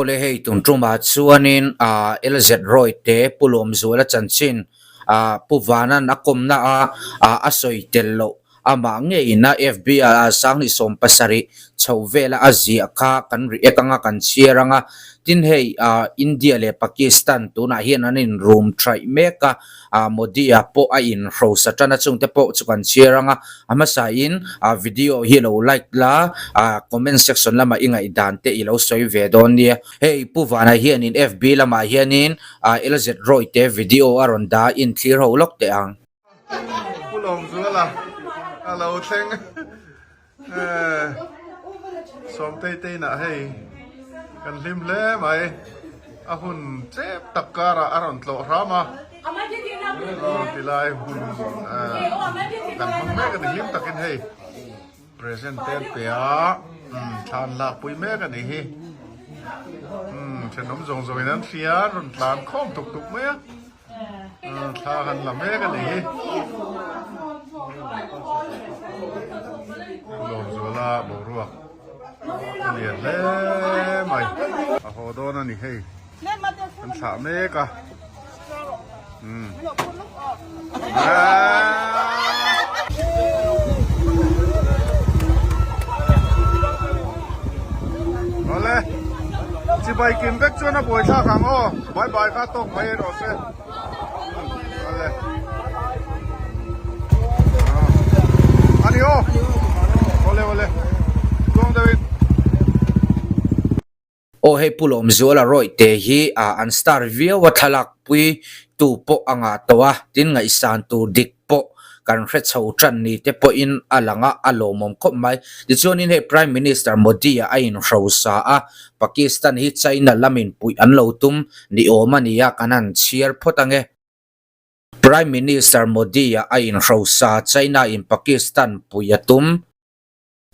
Aw le hei tun tumah chuanin ah LZ Roy te Pu Lawmzuala chanchin ah Pu Vanan a kawmna a ah a sawi tel loh amah ngeiin a FB ah 2017 chho vela a ziah kha kan react anga kan chhiar anga tin hei ah India leh Pakistan tunah hian an inrum thaih mek a. ah Modi a pawh a in hrosa tan a chungte pawh chu kan chhiar ang a, a hmasa in ah video hi lo like la ah comment section lamah i ngaihdan te i lo sawi ve dawn nia. Hei Pu Vana hian in FB lamah hian in ah LZ Roy te video a rawn dah in thlir ho lawk teh ang. Pu Lawmzuala a lo thleng eh Sawmtei te inah hei kan hlim hle mai a hun tlep tak karah a rawn tlawh hram a aw tilai hun eh kan hmang mek a ni hlim takin hei present te an pe a umm thla an lak pui mek a nih hi umm thenawm zawng zawngin an hria an rawn tlan khawm tuk tuk mai a. Thla han la mek a ni hi. Lawmzuala boruak a lian hle mai. A haw dawn a ni hei. An thlah mek a. Umm. Awle. Chibai kim vek chuan a buai thlak ang aw. Bye bye kha tawk mai erawh se. Awle. Ani aw. Awle awle. Tluang deuhin. Aw hei Pu Lawmzuala rawih te hi an star viau a thlalak pui tu pawh a ngah tawh a, tin ngaihsan tur dik pawh kan hre chho tan ni te pawhin a lang a, a lawmawm khawp mai. Tichuanin hei Prime Minister Modi-a a inhrosa a, Pakistan hi China lamin puih an lo tum ni awm a ni a, kan han chhiar phawt ange. Prime Minister Modi-a a inhrosa China-in Pakistan puih a tum.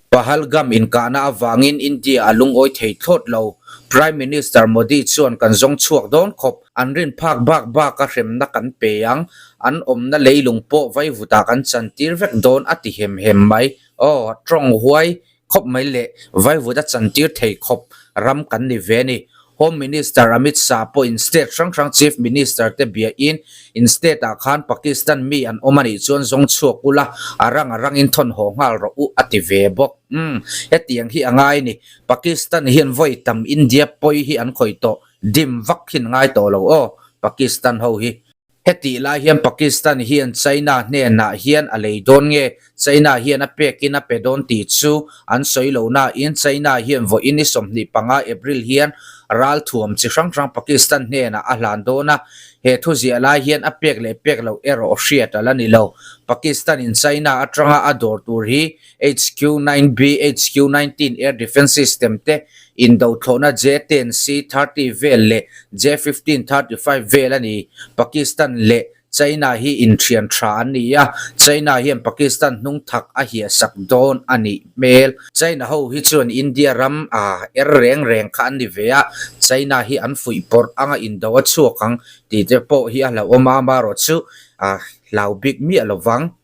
Pahalgam inkahna avangin India a lungawi thei thlawt lo. Prime Minister Modi chuan kan zawng chhuak dawn khawp, an rin phak bak bak a hremna kan pe ang, an awmna leilung pawh vaivutah kan chantir vek dawn a ti hem hem mai. Aw, tawng huai khawp mai le, vaivut a chantir thei khawp ram kan ni ve a ni. Home Minister Amit Shah pawhin state hrang hrang Chief Minister te biain in state ah khan Pakistan mi an awm a nih chuan zawng chhuak ula, a rang a rangin thawn haw nghal rawh u a ti ve bawk. Umm, hetiang hi a ngai ni. Pakistan hian vawi tam India pawi hi an khawih tawh, dim vak hin ngai tawh lo aw, Pakistan ho hi. Hetih lai hian Pakistan hian China hnenah hian a lei dawn nge, China hian a pekin a pe dawn tih chu an sawi lo nain China hian vawiin ni 25 April hian ralthuam chi hrang hrang Pakistan hnenah a hlan dawn a, he thu ziah lai hian a pek leh pek loh erawh hriat a la ni lo. Pakistan in China atanga a dawr tur hi HQ-9B, HQ-19 air defence system te, indo thlawhna J-10 C-30 vel leh J-15 35 vel a ni. Pakistan leh China hi inthian tha an ni a, China hian Pakistan hnung thak a hiahsak dawn a nih hmel. China ho hi chuan India ram a er reng reng kha an ni ve a, China hi an fuih pawrh anga indo a chhuak ang tih te pawh hi a hlauhawm a, amaherawhchu chu a hlau bik miah lovang.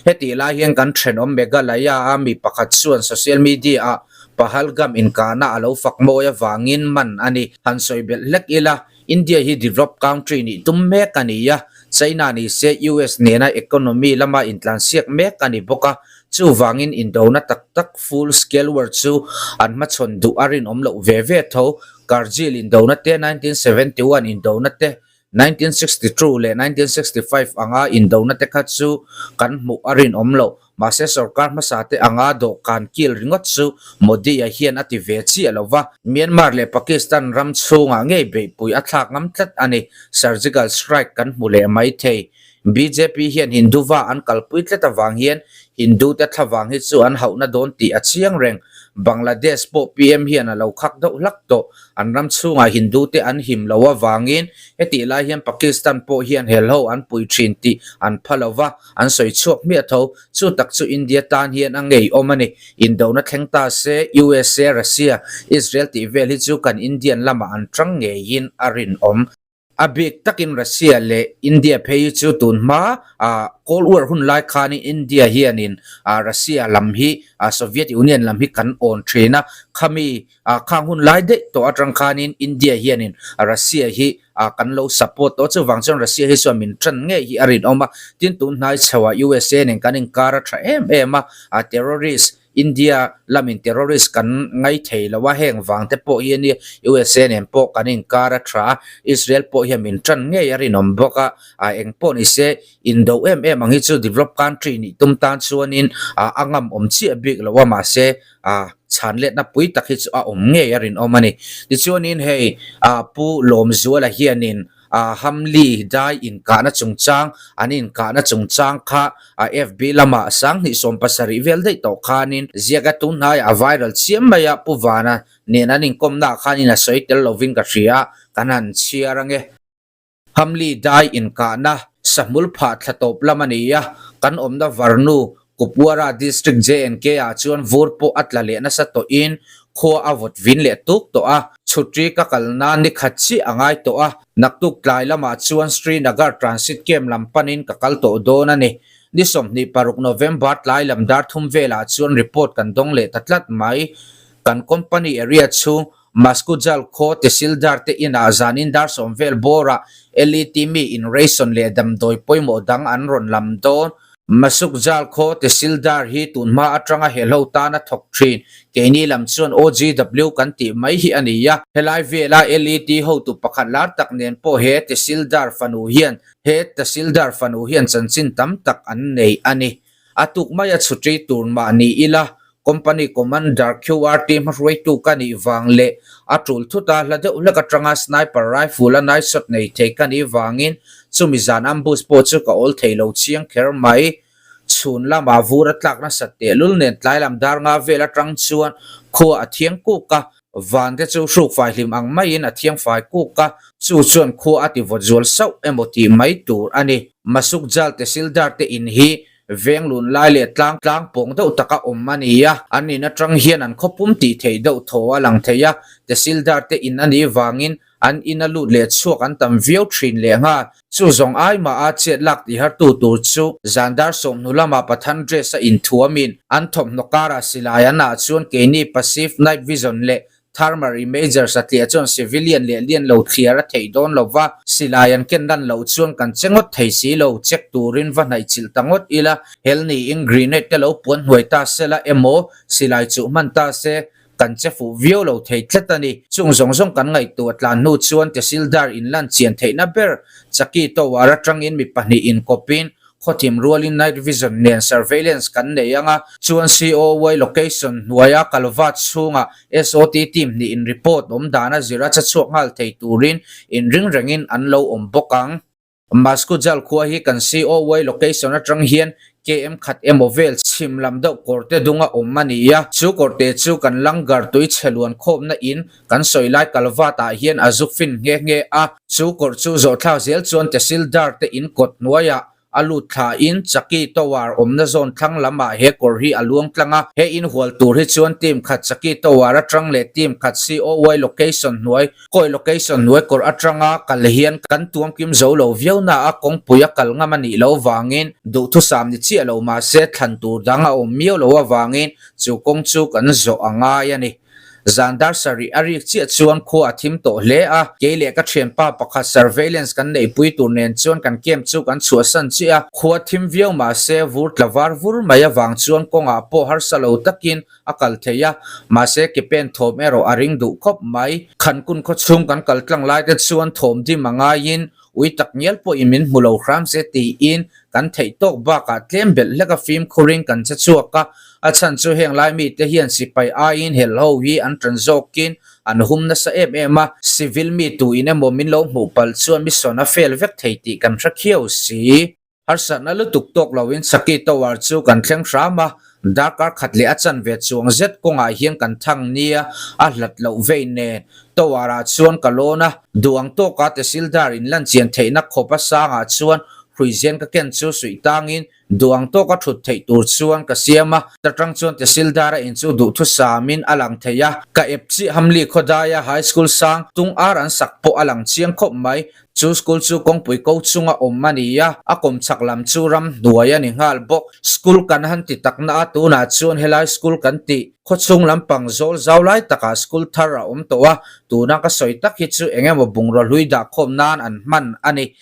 Hetih lai hian kan thenawm Meghalaya-a mi pakhat chuan social media-ah Pahalgam inkahna a lo fak mawi avangin man a ni. Han sawi belh hlek ila, India hi developed country nih tum mek a ni a, China ni se US nena economy lama intlansiak mek a ni bawk a, chuvangin indona tak tak full scale war chu an hmachhawn duh a rinawm loh ve ve tho. Kargil indona te, 1971 indona te, 1962 leh 1965 anga indona te kha chu kan hmuh a rinawm loh. Mahse sorkar hmasa te anga dawhkan kil ringawt chu Modi-a hian a ti ve chiah lo va. Myanmar leh Pakistan ram chhungah ngei beihpui a thlak ngam tlat a ni. Surgical strike kan hmu leh mai thei. Bjp hian Hinduva an kalpui tlat avang hian Hindu te thlavang hi chu an hauhna dawn tih a chiang reng. Bangladesh pawh PM hian a lo khak deuh hlak tawh. An ram chhungah Hindu te an him lo avangin hetih lai hian Pakistan pawh hian helho an pui thin tih an pha lo va, an sawi chhuak hmiah tho. Chu tak chu India tan hian a ngeiawm a ni. Indona thleng ta se USA, Russia, Israel tih vel hi chu kan Indian lamah an tang ngeiin a rinawm. A bik takin Russia leh India phei hi chu tun hma Cold War hun lai khanin India hianin Russia lam hi Soviet Union lam hi kan awn thin a, khami khang hun lai daih tawh atang khanin India hianin Russia hi kan lo support tawh a, chuvang chuan Russia hi chuan min tan ngei hi a rinawm a, tin tun hnai chhoah USA nen kan inkar a tha em em a, terrorist India lamin terrorist kan ngai thei lo a, heng vang te pawh hi a nia, USA nen pawh kan inkar a tha a, Israel pawh hian min tan ngei a rinawm bawk a, a eng pawh ni se indo em em ang hi chu develop country nih tum tan chuanin a ngam awm chiah bik lo a, mahse chhan letna pui tak hi chu a awm ngei a rinawm a ni. Tichuanin hei Pu Lawmzuala hianin A Hamli dai inkahna chungchang, an inkahna chungchang kha a FB lamah 2017 vel daih tawh khanin ziaka tunhnaiah a viral chiam mai a, Pu Vana nen an inkawmnaah khanin a sawi tel lovin ka hria a, kan han chhiar ange. Hamli dai inkahna sahmul phah thla tawp lam a ni a, kan awmna varnu Kupwara District JNK ah chuan vur pawh a tla leh nasa tawhin khua a vawt vin leh tuk tawh a, chhutri ka kal nan ni khat chiah a ngai tawh a, naktuk tlai lamah chuan Srinagar Transit Camp lam panin ka kal tawh dawn a ni. Ni 26 November tlai lam dar thum velah chuan report kan dawng leh ta tlat mai. Kan company area chhung Maskujal khaw Tehsildar te inah zanin dar sawm vel bawrah LET mi in ration leh damdawi pawimawh dang an rawn lam dawn. Masukjal khaw Tehsildar hi tunhma atanga helho tana thawk thin. Keini lam chuan OGW kan tih mai hi a ni a. Helai vela LET hotu pakhat lar tak nen pawh he Tehsildar fanu hian he Tehsildar fanu hian chanchin tam tak an nei a ni. A tuk maia chhutri tur mah ni ila, Company Commander QRT hmahruaitu ka nih vang leh a tul thut a, hla deuh hlek atanga sniper rifle a night shot nei thei ka nih vangin chumi zan ambush pawh chu ka awl thei lo chiang kher mai. Chhun lamah vur a tlak nasat tehlul nen tlai lam dar nga vel atang chuan khua a thiang kuk a, van te chu hruk fai hlim ang maiin a thiang fai kuk a, chu chuan khua a ti vawt zual sauh emaw tih mai tur a ni. Masuk Jal Tehsildar te in hi Veng lun lai leh tlang tlang pawng deuh taka awm a ni a, an in atang hian an khawpum tih theih deuh thaw a lang thei a, Tehsildar te in a nih vangin an in a lut leh chhuak an tam viau thin leh nghal. Chu zawng ai mah a chet lak tih hartu tur chu zan dar sawmhnu lamah Pathan dress a inthuamin an thawmhnaw karah silai an ah chuan keini passive night vision leh Thermal imager satliah chuan civilian leh lian lo thliar a theih dawn lo va, silai an ken dan loh chuan kan che ngawt thei si lo, check turin va hnaih chilh ta ngawt ila, hel niin grenade te lo puan hnuai ta se la emaw, silai chuh hman ta se, kan che fuh viau lo thei tlat a ni. Chung zawng zawng kan ngaihtuah tlan hnu chuan Tehsildar inlan chian theihna ber Chaki Tower atangin mi pahnih inkawpin Khawthim rualin night vision nen surveillance kan nei ang a, chuan COY location hnuaia kalvat chhungah SOT team hnih in report awm dana zir a che chhuak nghal thei turin inring rengin an lo awm bawk ang. Maskujal khua hi kan COY location atang hian KM khat emaw vel chhim lam deuh kawrte dunga awm a ni a, chu kawrte chu kan Langar tui chhe luan khawmna in kan sawi lai kalvat ah hian a zuk fin nghe nghe a, chu kawrh chu zawhthlak zel chuan Tehsildar te in kawt hnuaiah a lut thla in Chaki Tower awmna zawn thlang lam ah he kawr hi a luang tlang a, he in hual tur hi chuan team khat Chaki Tower atang leh team khat COY location hnuai kawi location hnuai kawrh atanga kal hian kan tuam kim zo lo viau na a kawngpui a kal ngam a nih loh vangin duhthusam ni chiah lo mahse thlan tur dang a awm miau lo avangin chu kawng chu kan zawh a ngai a ni. Zan dar sarih a rik chiah chuan khua a thim tawh hle a, kei leh ka thianpa pakhat surveillance kan neihpui tur nen chuan kan camp chu kan chhuahsan chiah a, khua thim viau mah se vur tla var vur mai avang chuan kawngah pawh harsa lo takin a kal thei a, mahse ke pen thawm erawh a ring duh khawp mai. Khankun khawchhung kan kal tlang lai te chuan thawm dim a ngaiin ui tak ngial pawhin min hmu lo hram se tiin kan theih tawk bakah tlem belh hlek a fimkhurin kan che chhuak a, a chhan chu heng lai mite hian sipai aiin helho hi an tan zawkin an hum nasa em em a, civil mi tuin emaw min lo hmuh palh chuan mission a fail vek thei tih kan hre khiau si. Harsatna lutuk tawk loin Saki Tower chu kan thleng hram a, darkar khat leh a chanve chuang zet kawngah hian kan thang nia, a hlat loh vei nen. Tower ah chuan ka lawn a, duh ang tawka Tehsildar in lan chian theihna khawp a sangah chuan Hruizen ka ken chu suih tangin duh ang tawka thut theih tur chuan ka siam a, ta tang chuan Tehsildara in chu duhthusamin a lang thei a, ka ep chiah Hamli khawdaia High School sang tung ar an sak pawh a lang chiang khawp mai, chu school chu kawngpui ko chunga awm a ni a, a kawmchhak lam chu ramhnuai a ni nghal bawk. School kan han ti tak na a, tunah chuan helai school kan tih khawchhung lampang zawl zau lai takah school thar a awm tawh a, tuna ka sawi tak hi chu eng emaw bungraw hlui dahkhawm nan an hman a ni.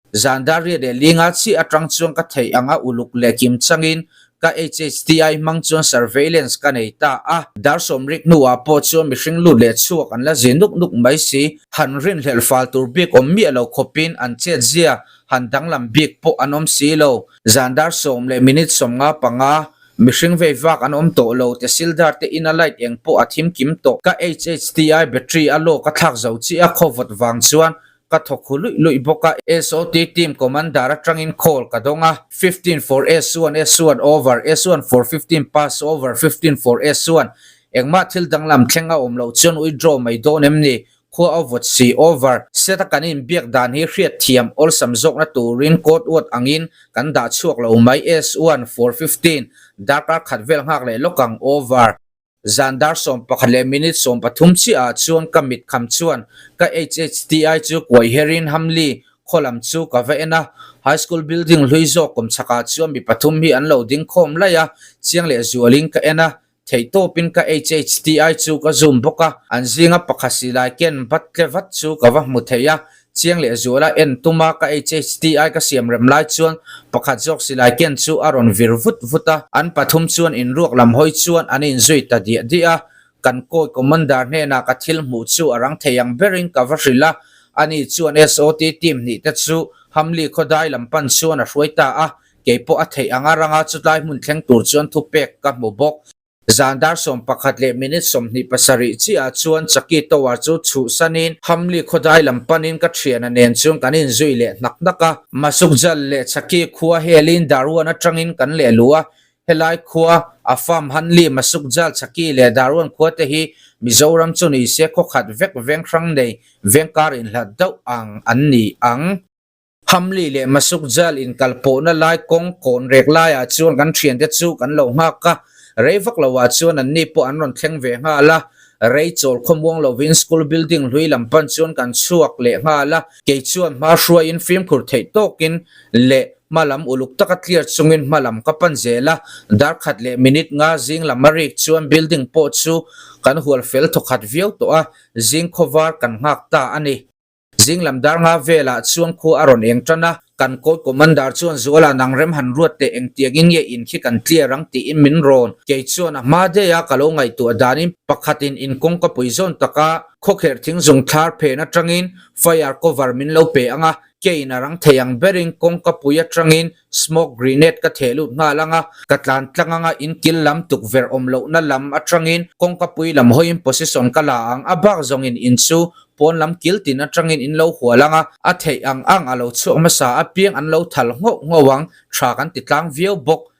Zan dar riat leh linga chiah atang chuan ka theih anga uluk leh kim changin ka HHTI hmang chuan surveillance ka nei ta a. Dar sawmrik hnuah pawh chuan mihring lut leh chhuak an la zi nuk nuk mai si. Han rinhlelh fal tur bik awm miah lo khawpin an chet zia han danglam bik pawh an awm si lo. Zan dar sawm leh minute 55 mihring vei vak an awm tawh lo. Tehsildar te ina light eng pawh a thim kim tawh. Ka HHTI battery a lawk a thlak zo chiah a khawvawt vang chuan Ka thawk hu luih luih bawk a, SOT team commander atangin call ka dawng a, 15 for S1, S1 over, S1 for 15 pass over, 15 for S1. Engmah thil danglam thleng a awm loh chuan withdraw mai dawn em ni? Khua a vawt si over. Set a kan inbiak dan hi hriat thiam awlsam zawkna turin code word angin kan dah chhuak lo mai S1 for 15 darkar khat vel nghak leh lawk ang over. Zan dar 11 leh minute 13 chiah ah chuan ka mit kham chuan ka HHTI chu kuai herin Hamli khaw lam chu ka va en a, High School building hlui zawk kawm chhak ah chuan mi pathum hi an lo ding khawm laih a, chiang leh zualin ka en a, theihtawpin ka HHTI chu ka zoom bawk a, an zinga pakhat silai ken bat tle vat chu ka va hmu thei a, Chiang leh zuala en tum a, ka HHTI ka siam rem lai chuan pakhat zawk silai ken chu a rawn vir vut vut a, an pathum chuan inruak lam hawi chuan an inzui ta diah diah a, kan kawi commander hnenah ka thil hmuh chu a rang thei ang berin ka va hrilh a, ani chuan SOT team hnih te chu Hamli khawdai lam pan chuan a hruai ta a, keipawh a theih anga ranga chutlai hmun thleng tur chuan thupek ka hmu bawk. Zan dar 11 leh minute 27 chiah chuan Chaki Tower chu chhuhsanin Hamli khawdai lam panin ka thiana nen chuan kan inzui leh hnak hnak a. Masukjal leh Chaki khua helin Darwan atangin kan leh luh a, helai khua a farm Hanli, Masukjal, Chaki leh Darwan khua te hi Mizoram chu ni se khawkhat vek veng hrang nei vengkar inhlat deuh ang an ni ang. Hamli leh Masuk Jal inkal pawhna lai kawng kawn rek laiah chuan kan thiante chu kan lo nghak a, rei vak loah chuan anni pawh an rawn thleng ve nghal a, rei chawl khawmuang lovin school building hlui lam pan chuan kan chhuak leh nghal a, kei chuan hma hruaiin fimkhur theih tawkin leh hma lam uluk taka clear chungin hma lam ka pan zel a, dar khat leh minute nga zing lam a rik chuan building pawh chu kan hual fel thawkhat viau tawh a, zing khawvar kan nghak ta a ni. Zing lam dar nga velah chuan khua a rawn eng tan a, kan court commander chuan Zuala nang rem han ruat teh engtiangin nge in khi kan clear ang tiin min rawn. Kei chuan a hma daih a ka lo ngaihtuah danin pakhatin in kawngka pui zawn taka khawkherh thing zung thlar phen atangin fire cover min lo pe ang a, keiin a rang thei ang berin kawngka pui atangin smoke grenade ka theh lut nghal ang a, ka tlan tlang ang a, in kil lam tukverh awm lohna lam atangin kawngka pui lam hawiin position ka la ang a bak zawngin in chu Pawn lam kil tin atangin in lo hual ang a, a theih ang ang a lo chhuak hmasa apiang an lo thal nghauh nghauh ang, tha kan ti tlang viau bawk.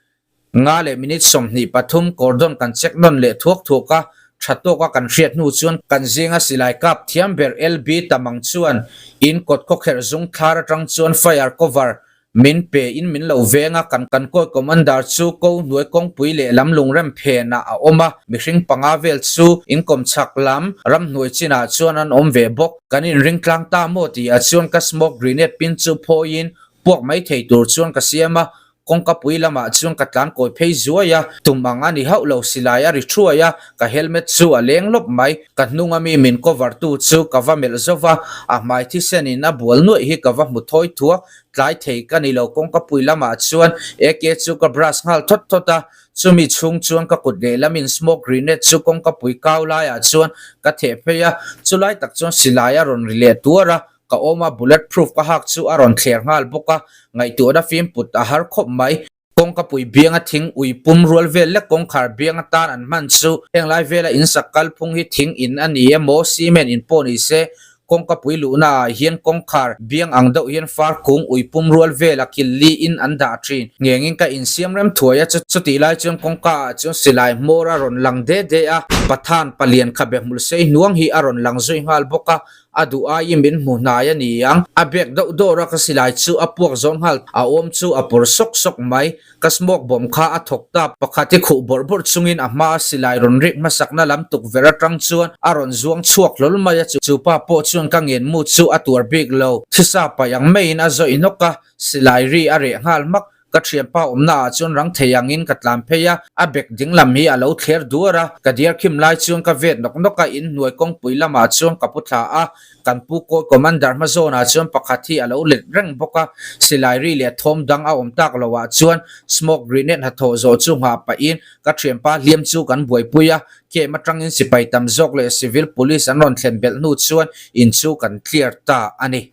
Nga leh minute 23 cordon kan check nawn leh thuak thuak a, tha tawka kan hriat hnu chuan kan zinga silai kap thiam ber LB Tamang chuan in kawt khawkherh zung thlar atang chuan fire cover Min pe in min lo veng a, kan kan kawi commander chu ko hnuai kawngpui leh lam lungrem phenah a awm a, mihring panga vel chu inkawm chhak lam ramhnuai chinah chuan an awm ve bawk. Kan inring tlang ta maw tihah chuan ka smoke grenade pin chu phawiin puak mai thei tur chuan ka siam a, kawngka pui lamah chuan ka tlan kawi phei zuai a, tum ang a ni hauh lo silai a ri thuai a, ka helmet chu a leng lawp mai. Ka hnunga mi min cover tu chu ka va melh zauh va, a hmai thisenin a bual nuaih hi ka va hmu thawi thuak. Tlai thei ka ni lo kawngka pui lamah chuan AK chu ka brush nghal thawt thawt a, chumi chhung chuan ka kut lehlamin smoke grenade chu kawngka pui kau laiah chuan ka theh phei a, chulai tak chuan silai a rawn ri leh tuar a, ka awm a bullet proof ka hak chu a rawn thler nghal bawk a, ngaihtuahna fim put a har khawp mai. Kawngka pui bianga thing ui pum rual vel lek kawngkhar biang atan an hman chu henglai vela insak kalphung hi thing in a ni emaw cement in pawh ni se kawngka pui luhna ah hian kawngkhar biang ang deuh hian far kung ui pum rual vela kil li in an dah thin. Ngengin ka insiam rem thuai a chutih lai chuan kawngka ah chuan silai hmawr a rawn lang de de a, Pathan palian khabe hmul sei hnuang hi a rawn lang zui nghal bawk a. A duh aiin min hmu hnai a ni ang. A bek deuh dawr a ka silai chu a puak zawng nghal. A awm chu a pawr sawk sawk mai. Ka smoke bomb kha a thawk ta. Pakhat i khuh bawrh bawrh chungin a hmaa silai rawn rik hmasakna lam tukverh atang chuan a rawn zuang chhuak hlawl mai a. Chu pa pawh chuan ka ngen mu chu a tuar bik lo. Thisa paih ang maiin a zawih hnawk a, silai ri a reh nghal hmak. Ka thianpa awmna ah chuan rang thei angin ka tlan phei a, a bek ding lam hi a lo thler duar a, ka diar khim lai chuan ka vet nawk nawk a, inhnuai kawngpui lamah chuan ka pu thla a, kan pu kawi commander hma zawnah chuan pakhat hi a lo let reng bawk a, silai ri leh thawm dang a awm tak loh ah chuan smoke grenade hnathawh zawh chu nghah pahin ka thianpa hliam chu kan buaipui a, camp atangin sipai tam zawk leh civil police an rawn thlen belh hnu chuan in chu kan clear ta a ni.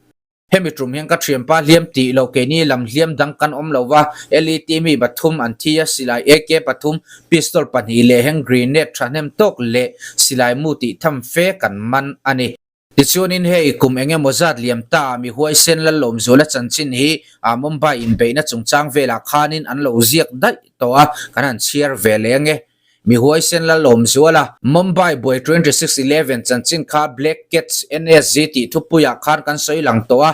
Hemi tum hian ka thianpa hliam tih lo keini lam hliam dang kan awm lo va, LET mi pathum an thi a, silai AK pathum, pistol pahnih leh heng grenade thahnem tawk leh silai mu tih tham fe kan man a ni. Tichuanin hei kum eng emaw zat liam ta ah mi huaisen Lallawmzuala chanchin hi Mumbai inbeihna chungchang velah khanin an lo ziak daih tawh a, kan han chhiar ve leh ange. Mi huaisen Lallawmzuala, Mumbai buai 26 11 chanchin kha Black Cats NSG tih thupuiah khan kan sawi lang tawh a,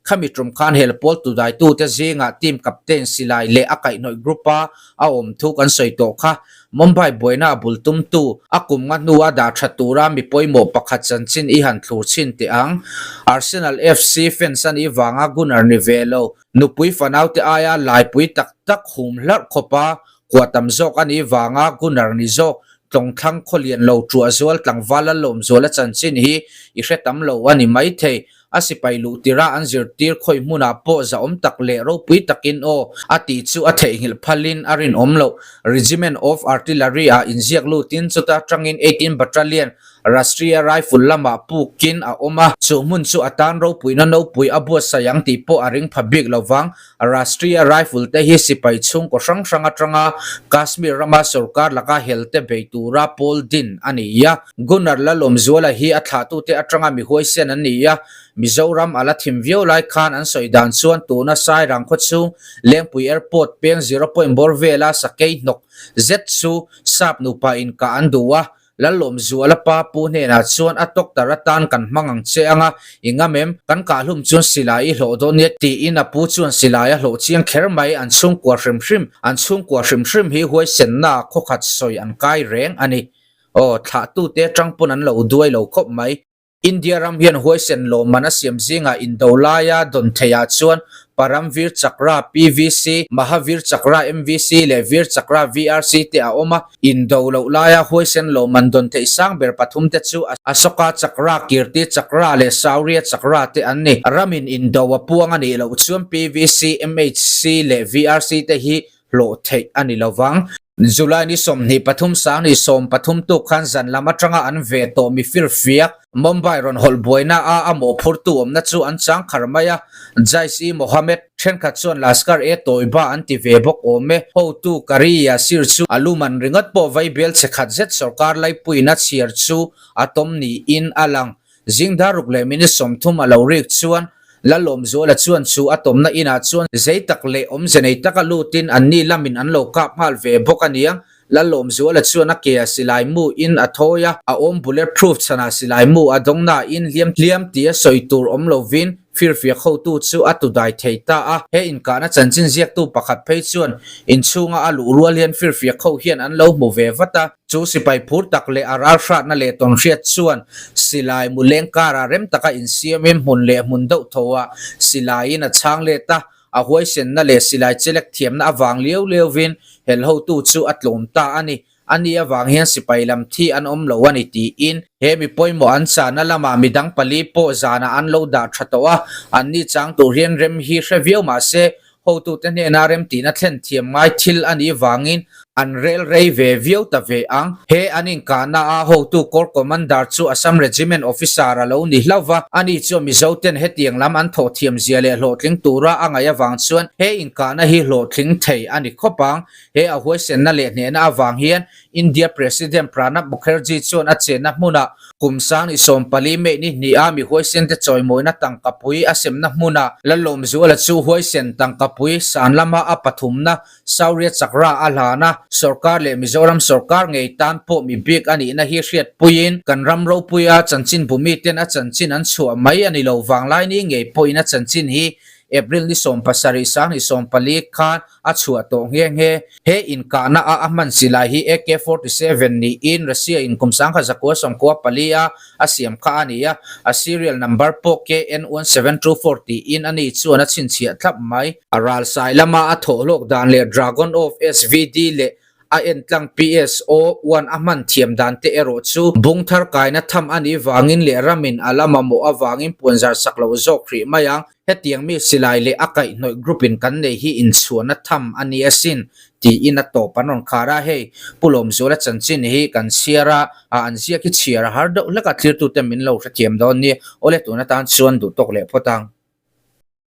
khami tum khan hel pawl tudaitute zingah team captain silai leh a kaihhnawih group-a a awm thu kan sawi tawh kha. Mumbai buaina a bul tumtu, a kum nga hnua dah tha tura mi pawimawh pakhat chanchin i han thlur chhin teh ang. Arsenal FC fans a nih vanga Gunner ni ve lo, nupui fanaute aia laipui tak tak hum hlarh khawpa Kua tam zawk a nih vanga Gunner ni zawk Tlawngthlang khawlian lo ṭuah zual tlangval a lawm zual a chanchin hi i hre tam lo a ni maithei. A sipai luh tirah an zirtir khawi hmunah pawh zahawm tak leh ropui takin aw a tih chu a theihnghilh phalin a rinawm loh. Regiment of Artillery ah inziak lutin chuta tangin 18 Battalion Rashtriya Rifle lamah pukin a awm a, chu hmun chu a tan ropuina nopui a buatsaih ang tih pawh a ring pha bik lo vang. Rashtriya Rifle te hi sipai chhungkaw hrang hrang atanga Kashmir rama sorkar laka hel te bei tura pawl din a ni a. Gunnar Lalawmzuala hi a thlahtute atanga mi huaisen an ni a, Mizoram a la thim viau lai khan an sawi dan chuan tuna Sairang khaw chhung Lengpui Airport peng zero point bawr vela sakei hnawk zet chu sap nupa inkah an duh a, Lallawmzuala pa pu hnenah chuan a doctor atan kan hmang ang che anga, i ngam em? Kan kahhlum chuan silai i hlawh dawn nia tiin a pu chuan silai a hlawh chiang kher mai, an chhungkua hrim hrim, an chhungkua hrim hrim hi huaisenna khawkhat sawi an kai reng a ni. Aw, thlahtute atang pawn an lo duai lo khawp mai. India ram hian huaisen lawmman a siam zingah indo laia dawn theihah chuan Param Vir Chakra, PVC, Mahavir Chakra, MVC, leh Vir Chakra, VRC, te a awm a. Indo loh laia huaisen lawmman dawn theih sang ber pathum te chu Ashoka Chakra, Kirti Chakra leh Shaurya Chakra te an ni. Ramin indo a puang a nih loh chuan PVC, MHC leh VRC te hi hlawh theih a ni lo vang. July ni 23 sang ni 13 tuk khan zan lam atanga an ve tawh mi firfiak Mumbai rawn hawlh buaina a a mawhphurtu awmna chu an chang khar mai a, Jaish-e-Mohammed thenkhat chuan Lashkar-e-Toiba an ti ve bawk awm e. Hotu Qari Yasir chu a luman ringawt pawh vaibel che khat zet sorkar laipuiin a chhiar chu a tawm niin a lang. Zingdar ruk leh minute 30 a lo rik chuan Lalawmzuala chuan chu a tawmna inah chuan zei tak leh awmze nei taka lutin anni lamin an lo kap nghal ve bawk a niang. Lalawmzuala chuan a ke a silai mu in a thawi a, a awm bullet proof chhanah silai mu a dawng nain hliam hliam tia sawi tur awm lovin firfiak hotu chu a tudai thei ta a. He inkahna chanchin ziaktu pakhat phei chuan inchhunga a luh rual hian firfiak ho hian an lo hmu ve vat a. Chu sipai phur tak leh a ral hratna leh tawnhriat chuan silai mu leng karah rem taka insiamin hmun leh hmun deuh tho ah silaiin a chhang let a, a huaisenna leh silai chelek thiamna avang liau liauvin hel hotu chu a tlawm ta a ni. A ni avang hian sipai lam thi an awm lo a ni tiin he mi pawimawh an chahna lamah midang pali pawh zanah an lo dah tha tawh a, anni chang tur hian rem hi hre viau mah se Hotute hnena remtihna thlen thiam ngai thil a nih vangin an rel rei ve viau ta ve ang. He an inkahna a hotu Corps Commander chu Assam Regiment Officer a lo ni hlauh va, ani chuan Mizoten hetiang lam an thawh thiam zia leh hlawhtling tura a ngaih avang chuan he inkahna hi hlawhtling thei a ni khawp ang. He a huaisenna leh hnehna avang hian India President Pranab Mukherjee chuan a chenna hmunah kum 2014 May ni hniha mi huaisente chawimawina tangkapui a semna hmunah Lalawmzuala chu huaisen tangkapui san lama a pathumna Shaurya Chakra a hlan a. Sorkar leh Mizoram sorkar ngei tan pawh mi bik a nihna hi hriatpuiin kan ram ropuia chanchin bumiten a chanchin an chhuah mai a ni lo vanglaini ngei pawhin a chanchin hi April ni 17 2024 khan a chhuah tawh nghe nghe. He inkahna a a hman silai hi AK-47 niin Russia in kum 1994 a a siam kha a ni a, a serial number pawh KN1724 tiin a ni chuan a chhinchhiah thlap mai. A ralsai lama a thawhlawk dan leh Dragon of SVD leh a entlang PSO one a hman thiam dan te erawh chu bung thar kaina tham a nih vangin leh ramin a la mamawh avangin puanzar sak loh zawk hrih mai ang. Hetiang mi silai leh a kaihhnawih group in kan nei hi inchhuahna tham a ni asin tiin a tawp an rawn khar a, hei Pu Lawmzuala chanchin hi kan chhiar a, an ziak hi chhiar a har deuh hlek a, thlirtute min lo hrethiam dawn nia, awle tun atan chuan duh tawk leh phawt ang.